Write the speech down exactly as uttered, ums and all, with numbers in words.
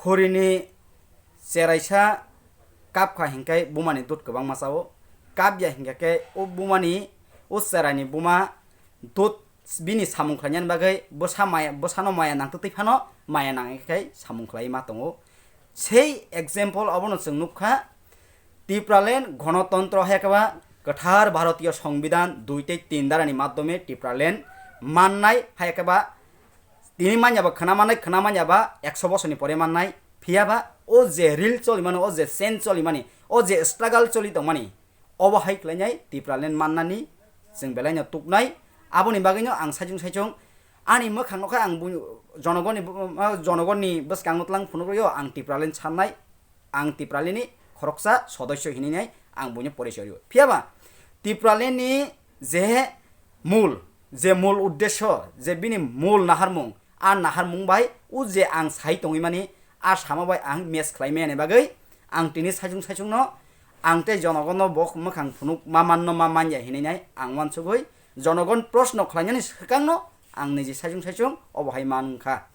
Khuri ni cheraisa kap kha hinkhe buma ni dud kwbangma chao. Kap ya hinkhe khe o buma ni, o cherai ni buma dud bini samung khlai nani bagwi bwsa maya, bwsa no maya nang twtwi phano maya nang khe samung khlai ma tongo. Sei example obono chwng nuk kha, Tipraland gonotontro hai khe ba kwthar Bharatiyo Songbidan dui tei tin dara ni madhyome Tipraland mannai hai khe ba tini manya ba khna mannai, khna manya ba ekso bosor ni pore mannai. Phiya ba o je reel choli mani, o je scene choli mani, o je struggle choli tong mani, obo hai khlai nai Tipraland mannani chwng belai no tuknai. Aboni bagwi no ang saichung saichung ani mwkhang no khe ang bu-, jonogoni bu-, jonogoni bwskang no tlang phunuk rw-o, ang Tipraland sannai. Ang Tipraland ni khoroksa sodosyo hinwi nai ang buino porichoi rw-o. Phiya ba Tipraland ni je mul, je mul uddesyo, je bini mul naharmung, a naharmung bai o je ang sai tongwi mani, a sama bai ang match khlai maya ni bagwi ang tini saichung saichung no ang tei jonogon no bo mwkhang phunuk ma man no ma man ya hinwi nai ang uansugwi jonogon proshno khlai nani swkang no ang niji saichung saichung obo hai man wng kha.